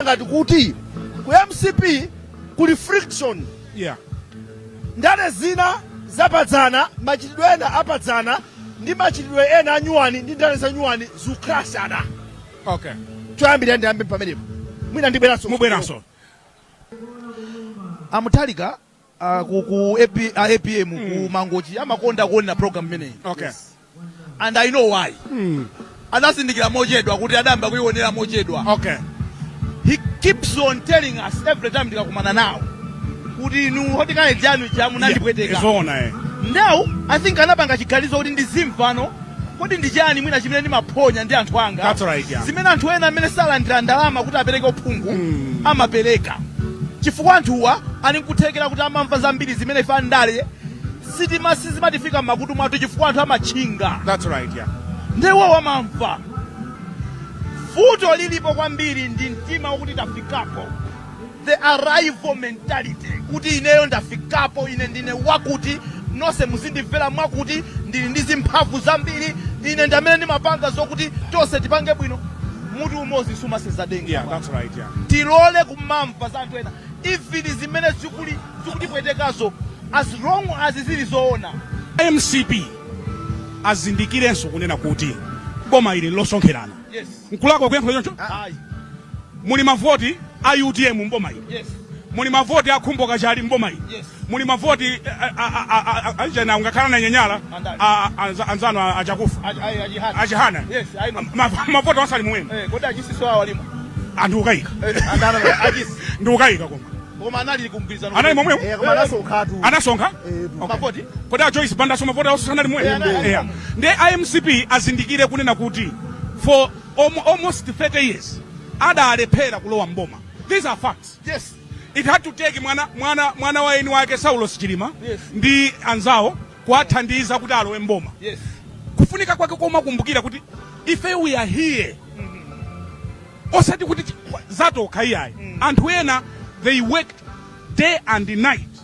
Ngati kuti ku MCP kuli friction. Ndale zina zapadzana, machitidwe ena apadzana ndi machitidwe ena anyuwani ndi ndale zanyuwani zikuclashana. Choyambirira ndiyambe pamenepo, mwina ndibweranso. Mubweranso. A Mutharika ku AP, APM ku Mangochi amakonda kuonera program imeneyi. And I know why. Anazindikira mochedwa kuti adayamba kuionera mochedwa. He keeps on telling us every time tikakumana nawo kuti inu Hot Current yanu ija munandipweteka. Zoona, eh. Now I think anapanga chiganizo kuti ndizimvano kodi ndi chani mwina chimene ndimaphonya ndi anthu anga, That's right, yeah. zimene anthu ena amene salandira ndalama kuti apereke uphungu amapereka, chifukwa anthuwa ali nkuthekera kuti amamva zambiri zimene ife andale sitima sizimatifika m'makutu mwathu, chifukwa anthu amatchinga. That's right, yeah. Ndewo amamva. Vuto lilipo kwambiri ndi mtima wakuti tafikapo, the arrival mentality, kuti ineyo ndafikapo, ine ndine wakuti, nonse muzindimvera mwakuti ndili ndi zimphamvu zambiri, ine ndi amene ndimapanga zokuti tonse tipange bwino. Mutu umodzi sumasenza denga. Yeah, that's right, yeah. Tilole kumamva za anthu ena, even zimene zikutipwetekazo, as long as zili zoona. MCP azindikirenso kunena kuti boma ili losonkherana. Nkulakwa kuyankhula choncho? Ayi. Muli mavoti a UTM mboma ili. Muli mavoti a Khumbo Kachali mboma ili. Muli mavoti achena ungakhala na nyanyala. Andani? Anzanu achakufa. Achihana. Achihana. Yes, I know. Mavoti onse ali muwemo. Eh, kodi achisiso awo alimo? Anthu ukayika. Andana achisi. Ndi ukayika, koma Koma anali kumgwirizano. Anali momwemo. Eh, koma anasonkhatu. Anasonkha. Eh. Okay. Mavoti. Kodi a Joyce Banda mavoti awo sanali Eh, muwemo? anali. Ndi iMCP azindikire kunena kuti for almost 30 years adalephera kulowa mboma. These are facts. It had to take mwana wa eni wake Saulos Chilima ndi anzawo kuwathandiza kuti alowe mboma. Kufunika kwake koma kumbukira kuti ife we are here, osati kuti zatokha iyayi. Anthu ena they worked day and night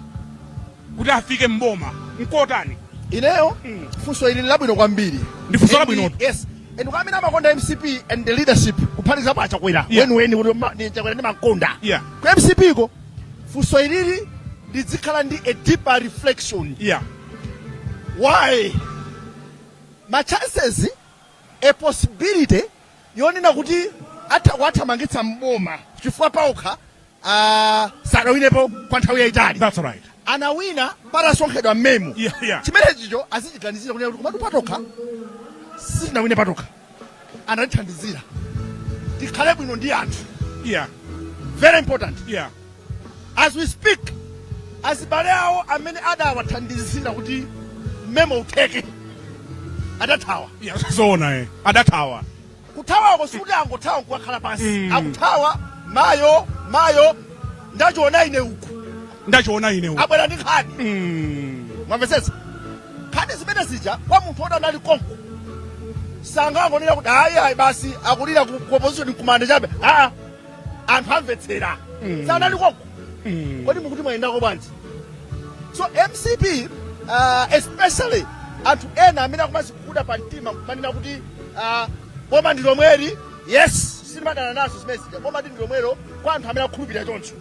kuti afike mboma. Nkotani? Ineyo funso ili labwino kwambiri. Ndi funso labwinotu. Yes, and kwa amene amakonda MCP and the leadership, kuphatikizapo aChakwera weniweni, kuti ndi Chakwera ndimakonda, ku MCP ko funso ilili lizikhala ndi a deeper reflection. Why ma chances, a possibility yonena kuti atha kuwathamangitsa mboma, chifukwa paokha sadawinepo kwa nthawi yayitali. That's right. Anawina patasonkhedwa mmemo. Chimene chicho azichiganizira kunena kuti komatu patokha sitinawine, patokha anatithandizira. Tikhale bwino ndi anthu. Very important. As we speak, azibale awo amene adawathandizira kuti mmemo utheke adathawa. Yeah, zoona, eh, adathawa. Kuthawako sikuti angothawa nkukakhala pansi. Akuthawa mayo mayo, ndachiona ine uku. Ndachiona ine uku. Abwera ndi nkhani. Mwamvetsetsa? Nkhani zimene zija kwa munthu woti anali konko sangangonena kuti ayi ayi, basi, akulira ku opposition nkumanda chabe. Aa, anthu amvetsera. Sanali konko. Kodi mukuti mwayendako bwanji? So MCP, especially anthu ena amene akumazikuda pa mtima kumanena kuti boma ndi lomweli, yes, sitimadana nazo zimene zija, boma ndi lomwelo kwa anthu amene akukhulupirira choncho,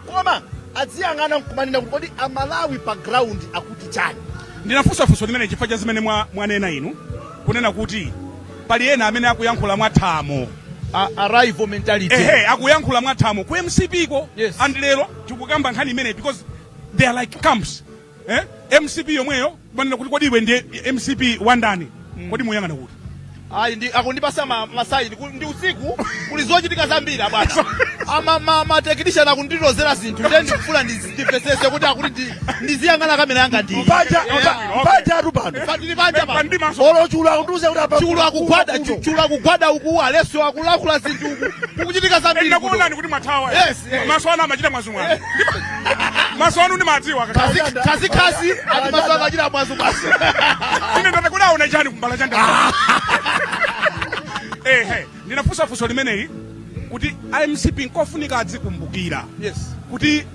koma adziyang'ana nkumanena kuti kodi Amalawi pa ground akuti chani? Ndinafunsa funso limene chifukwa cha zimene mwanena inu, kunena kuti pali ena amene akuyankhula mwathamo. Arrival mentality. Ehe, akuyankhula mwathamo ku MCP ko. And lero tikukamba nkhani imeneyi because they are like camps, eh? MCP yomweyo kumanena kuti kodi iwe ndiye MCP wandani? Kodi muyang'ana kuti? Ayi, ndi akundipasa masaini ndi usiku, kuli zochitika zambiri abwana. Ama ma technician akundilozera zinthu, ndiye ndikufuna ndimvetsetse kuti akuti ndiziyang'ana kamera yanga ndi Mpaja. Mpaja atu pano. Patili panja pano. Pandimaso. Olo chulu akundiuza kuti apa Chulu akugwada, chulu akugwada uku, aleso akulankhula zinthu uku, kukuchitika zambiri kuno. Ndakuonani kuti mwathawa. Yes. Maso anu amachita mwazumwazu. Maso anu ndimadziwa. Khazikhazi ati maso akachita mwazumwazu. Ine ndati kuti aona chani kumbala cha ndani? Ehe, ndinafunsa funso limeneli kuti iMCP nkofunika adzikumbukira kuti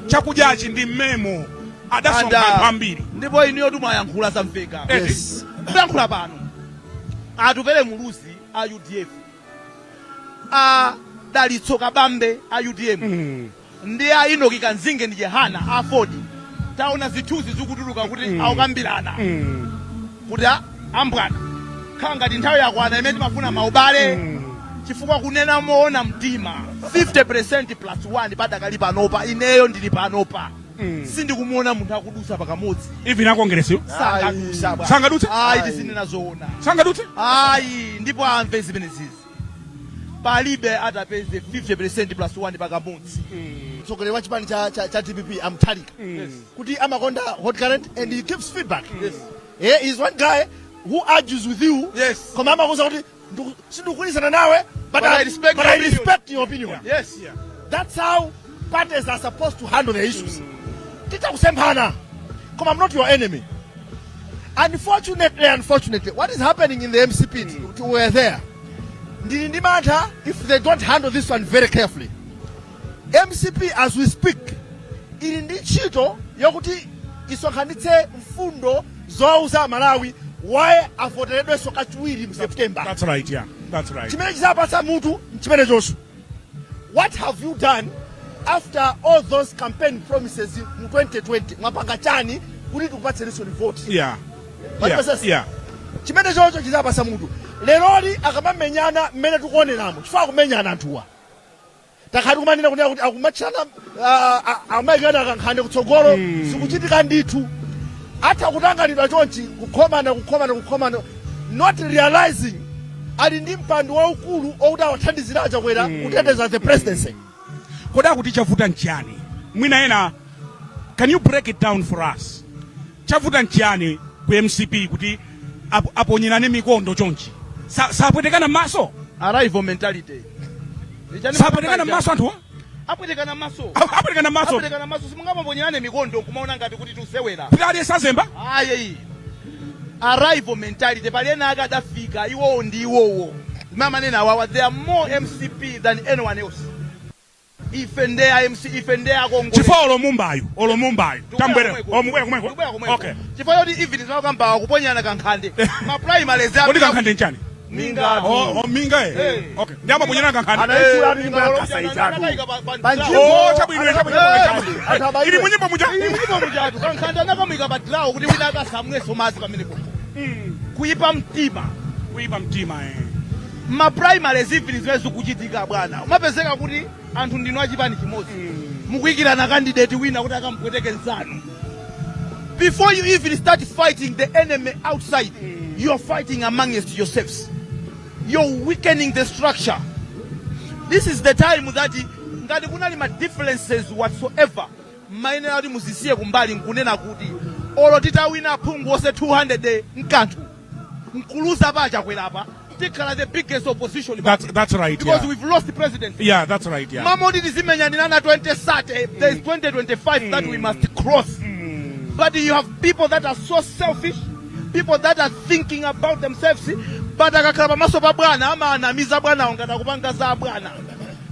chakudyachi ndi mmemo, adasonkha anthu ambiri. Ndipo inuyo tumwayankhula zamveka. Kuyankhula pano, Atupele Muluzi a UDF a Dalitso Kabambe a UTM ndi a Enoch Kamzingeni Chihana a AFORD, taona zithunzi zikutuluka kuti akukambirana kuti ambwana, khala ngati nthawi yakwana imene timafuna maubale, chifukwa kunena moona mtima, 50% plus 1 padakali panopa, ineyo ndili panopa, sindikumuona munthu akudusa pakamodzi. Even akongeresiyo? Sangadusa, bwana. Sangadutse? Ayi, tisinena zoona. Sangadutse? Ayi, ndipo amve zimene zizi, palibe atapeze 50% plus 1 pakamodzi. Mtsogoleri wa chipani cha DPP, a Mutharika, kuti amakonda Hot Current and he gives feedback. Yeah, he's one guy who argues with you, koma amakuuza kuti sindikugwirizana nawe, but But I respect but your I opinion. respect your opinion. That's how parties are supposed to handle the issues. Titakusemphana, koma I'm not your enemy. Unfortunately, what is happening in the MCP, we're there, ndili ndi mantha if they don't handle this one very carefully. MCP as we speak ili ndi ntchito yokuti isonkhanitse mfundo zowauza Malawi why avoteredwenso kachiwiri mu September. That's right, yeah, that's right. Chimene chizapatsa mutu chimene chonso, what have you done after all those campaign promises mu 2020? Mwapanga chani kuti tikupatseninso vote? What? Chimene chocho chizapasa mutu. Leroli akamamenyana mmene tikuoneramo, chifukwa akumenyana anthuwa, takhati kumanena kunena kuti akumatchana, amayikana akankhane kutsogolo, zikuchitika ndithu. Atha kutanganidwa chonchi, kukhomana, kukhomana, kukhomana, not realizing ali ndi mpando waukulu okuti awathandizira aChakwera kuteteza the presidency. Kodi akuti chavuta nchiyani? Mwina ena, can you break it down for us? Chavuta nchiyani ku MCP kuti aponyerane mikondo chonchi? Sapwetekana m'maso? Arrival mentality. Sapwetekana m'maso anthuwa? Apwetekana m'maso. Apwetekana m'maso. Apwetekana m'maso. Simungaponyerane mikondo kumaona ngati kuti tusewera. Kuti aliyense azemba. Ayi, arrival mentality. Pali ena ake adafika, iwowo ndi iwowo. Mamanena awawa, they are more MCP than anyone else. Ife nde a MC, ife nde akongole. Chifukwa olo Mumbayu tambwere omubwera kumweko. Okay. Chifukwa choti even zimakambawa kuponyana kankhande ma primaries. Kodi kankhande nchani? Minga. Oh, minga, eh. Eh. Okay, ndi amaponyerana kankhande. Anaitula ali nyimbo ya kasa itatu. Oh, chabwino, chabwino. Eh. Chabwino. Anthu abayiwe. Ili munyimbo muja. Ndipo mujatu kankhande anakamwika pa drawo kuti wina akasamweso madzi pamenepo. Kuyipa mtima. Kuyipa mtima, eh. Ma primaries, even zimene zikuchitika, bwana, umapezeka kuti anthu ndinu achipani chimodzi, mukuyikirana candidate wina kuti akamupweteke nzanu. Before you even start fighting the enemy outside, you're fighting amongst yourselves. You're weakening the structure. This is the time that ngati kunali ma differences whatsoever, mayenera kuti muzisiye kumbali nkunena kuti olo titawina aphungu onse 200 mkanthu, nkuluza pa Chakwerapa, tikhala the biggest opposition That's right. because we've we've lost the president. Yeah, that's right, yeah. Mamoti tizimenyanirana 2030, there is 2025 that we must cross, but you have people that are so selfish, people that are thinking about themselves, but akakhala pamaso pa bwana amaanamiza bwanawo ngati akupanga za abwana.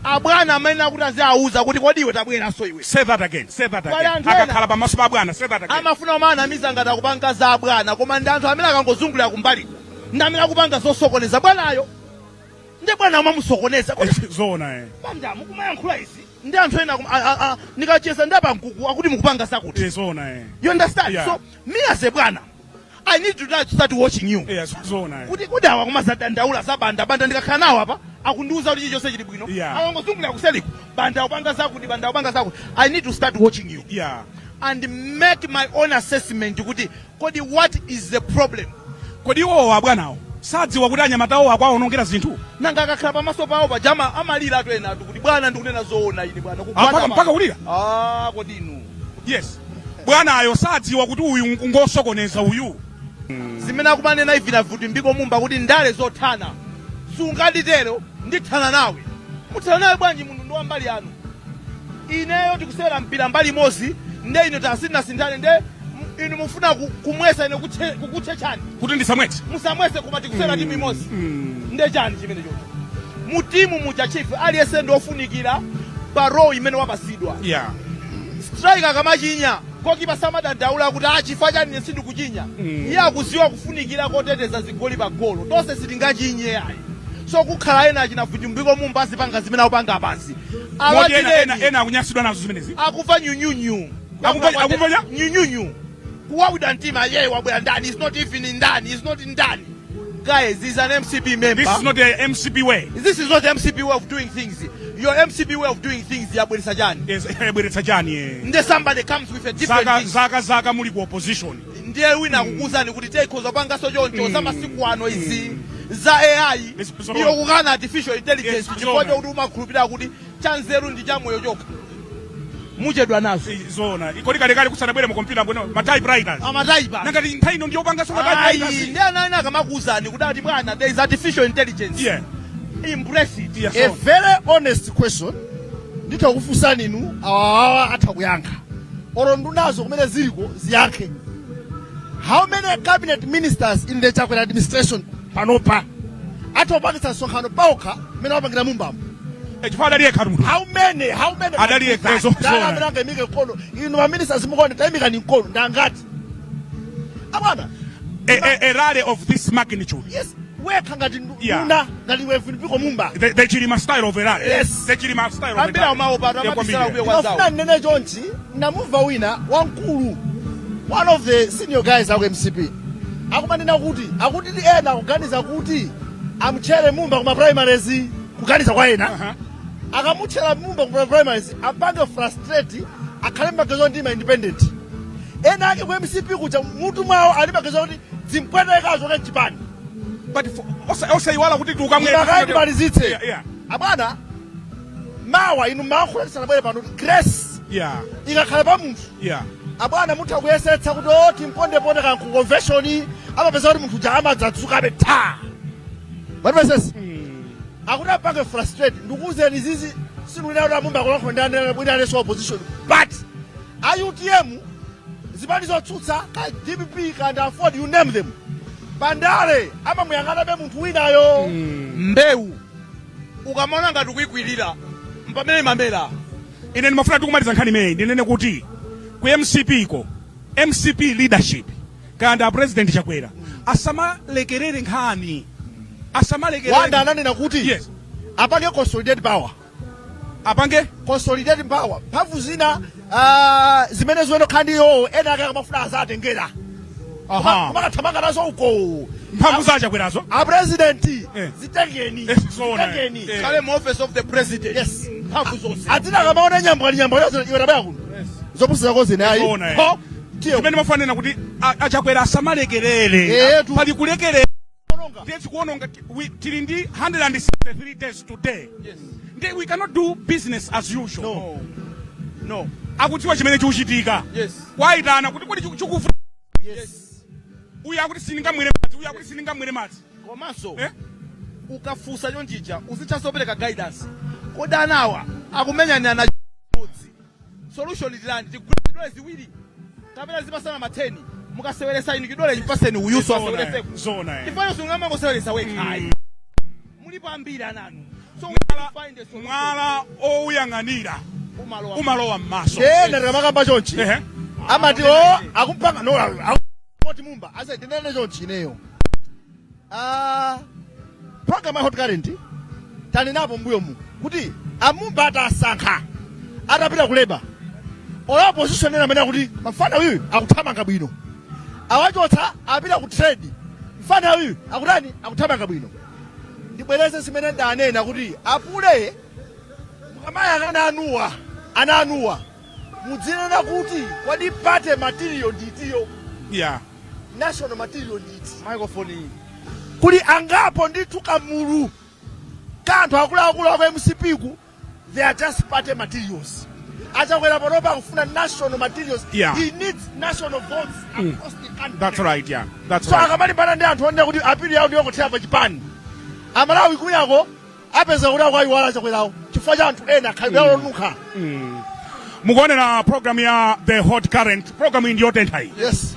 Abwana amene akuti aziauza kuti kodi iwe tabweranso iwe. Say that again, say that Pali again. anthu ena. Akakhala pamaso pa bwana, say that again. Amafuna umaanamiza ngati akupanga za abwana, koma ndi anthu amene akangozungulira kumbaliko ndi amene akupanga zosokoneza bwanayo, ndi bwana amamusokoneza kuti Zoona, eh. Banda, mukumayankhula izi ndi anthu ena nikacheza ndi apankuku akuti mukupanga zakuti. Zoona, eh. You understand? Yeah. So me as a bwana, I need to now start watching you Yeah, zoona, eh. kuti kodi awa kumazadandaula za Banda, Banda ndikakhala nawo apa akundiuza kuti chilichonse chili bwino, akangozungulira kuseliku, Banda upanga zakuti, Banda upanga zakuti. I need to start watching you and make my own assessment kuti kodi what is the problem? Kodi iwowo abwanawo sadziwa kuti anyamatawo akwaonongera zinthu? Nanga akakhala pamaso pawo pajama amalira atu ena atu kuti bwana, ndikunena zoona ine bwana, kugwada Mpaka kulira? Ah, kodi inu. Yes, bwanayo sadziwa kuti uyu ngosokoneza uyu? Zimene akumanena ivina Vitumbiko Mumba kuti ndale zothana, sunganditero, ndithana nawe. Muthana nawe bwanji munthu ndi wambali yanu? Ineyo tikusewera mpira mbali imodzi, nde ine tasinasinthane, nde inu mufuna kumwesa ine kukutche chani? Kuti ndisamwetse. Musamwese, koma tikusewera timu imodzi. Nde chani chimene chocho? Mu timu muja, chief, aliyense ndi ofunikira pa role imene wapasidwa. Striker akamachinya, goalkeeper samadandaula kuti ah, chifukwa chani ine sindikuchinya. Iye akuziwa kufunikira koteteza zigoli pa golo. Tonse sitingachinye ayi. So kukhala ena achina Vitumbiko Mumba azipanga zimene akupanga apazi. Moti ena akunyansidwa nazo zimenezi. Akuva nyunyunyu. Akumva nya? Nyunyunyu. Kuwawidwa mtima, ye wabwera ndani, it's not even ndani, it's not ndani. Guys, he's an MCP member. This is not a MCP way. This is not MCP way of doing things. Your MCP way of doing things yabweretsa chani? Yes, yabweretsa chani? Nde somebody comes with a different thing. Zaka muli ku opposition. Ndiye wina akukuuzani kuti tikhoza kupanganso choncho, za masiku ano izi za AI. Yes, zoona. Iyo kukana artificial intelligence Yes, chifukwa zoona. chokuti umakhulupirira kuti chanzeru ndi chamoyo chokha, muchedwa nazo. Zoona. Kodi kalekale kusanabwere mu computer bwino ma typewriters? Amataipa. Nangati nthawi ino ndiyopanganso ma Ayi, typewriters. ndi ana ena akamakuuzani kuti ati bwana, there is artificial intelligence, embrace it. A very honest question nditha kufunsani inu, awawawa atha kuyankha, olo ndunazo kumene ziliko ziyankhe: how many cabinet ministers in the Chakwera administration panopa atha kupangitsa msonkhano paokha mmene wapangira Mumbamo? Chifukwa adali yekha munthu. How many? How many? Adali yekha, Ndala amene angaimike mkono, inu ma ministers mukuone, tayimikani mkono, ndangati abwana? A rally of this magnitude. Yes, wekha ngati nduna, ngati iwe Vitumbiko Mumba. The Chilima style of a rally. Yes. The Chilima style of a Ambiri rally. amaopa Yeah, amabisala kwambiri. kuye kwa Ndimafuna zawo. ndinene chonchi, namumva wina wamkulu, one of the senior guys aku MCP, akumanena kuti akuti ena akuganiza kuti amutchere Mumba kuma primaries, kuganiza kwa ena, akamutchera Mumba kuma primaries apange frustrate, akhale maganizo ndi ma independent. Ena ake ku MCP kuja mutu mwawo ali maganizo kuti zimpwetekazo ke mchipani. But osayiwala kuti tiukamwe. Ndimakayi ndimalizitse. Abwana, mawa inu mayankhula tisanabwere pano kuti grace ikakhala pa munthu, abwana, mutha kuyesetsa kuti o timpondeponde kanku convention, amapeza kuti munthu uja amadzadzukabe ta matipesesi akuti apange frustrate. Ndikuwuzeni zizi, sindikunena kuti amumba kulankhula ndani opposition, but a UTM, zipani zotsutsa, ka DPP kandi AFORD, you name them, pandale amamuyang'anabe munthu winayo. Mbewu ukamaona ngati ukuyikwirira, mpamene imamera. Ine ndimafuna tikumaliza nkhani imeneyi ndinene kuti ku MCP ko, MCP leadership, kandi a President Chakwera asamalekerere nkhani, asamalekerere. Wanda ananena kuti apange consolidate power. Apange consolidate power, mphamvu zina zimene ziwene ndi iwowo, ena ake akamafuna azatengera kumakathamanga nazo uko. Mphamvu za Chakwerazo. A president, zitengeni. Zoona. Zitengeni. Kale mu office of the president. Yes. Mphamvu zonse. Adzina akamaona nyambwani nyambwani, iwe tabaya kuno, zopusa zako zinayi. Zoona, eh. Ho, tiye. Chimene mafanena kuti achakwera asamalekerere. Pali kulekerera ndiye tikuononga. Tili ndi 163 days today. Ndiye we cannot do business as usual. No. Akudziwa chimene chikuchitika. Kwayitana kuti kodi chikufu uyu akuti sindingamwere madzi, uyu akuti sindingamwere madzi. Komanso Eh? ukafunsa chonchija uzithasopereka guidance. Kodi anawa akumenyana na chimodzi, solution tilani? Tigule zidole ziwiri kapena zipasana matheni, mukaseweresa inu chidole chipaseni uyuso asewereseko. Zoona, eh. Chifukwa sungamangoseweresa wekha ayi, mulipo ambiri ananu, so we need to find a solution. Mwala owuyang'anira umalowa umalowa m'maso. Ena tikamakamba chonchi amati o akumpanga no akuti Mumba ase. Ndinene chonchi ineyo, program ya Hot Current tanenapo mbuyomu kuti amumba atasankha atapita ku Labour, ola opposition ena amene akuti mafana uyu akuthamanga bwino, awachotsa apita ku Trade, mfana uyu akutani, akuthamanga bwino. Ndibwereze zimene ndanena kuti apule mukamayang'ana anuwa, ana anuwa, mudzinena kuti kodi party material nditiyo? National material nditi? Microphone iyi. Kuli angapo ndithu, kamulu kanthu akuluakulu aku MCP ku, they are just party materials. Achakwera panopa akufuna national materials. He needs national votes across the country. That's right, yeah, that's So right. akamalimbana ndi anthu onena kuti apili yawo ndiyokothera pa chipani, Amalawi kuyako apeza kuti akuayiwala Achakwerawo chifukwa cha anthu ena khalidwe lawo lonunkha. Mukuonera program ya The Hot Current. Program iyi ndiyotentha iyi. Yes.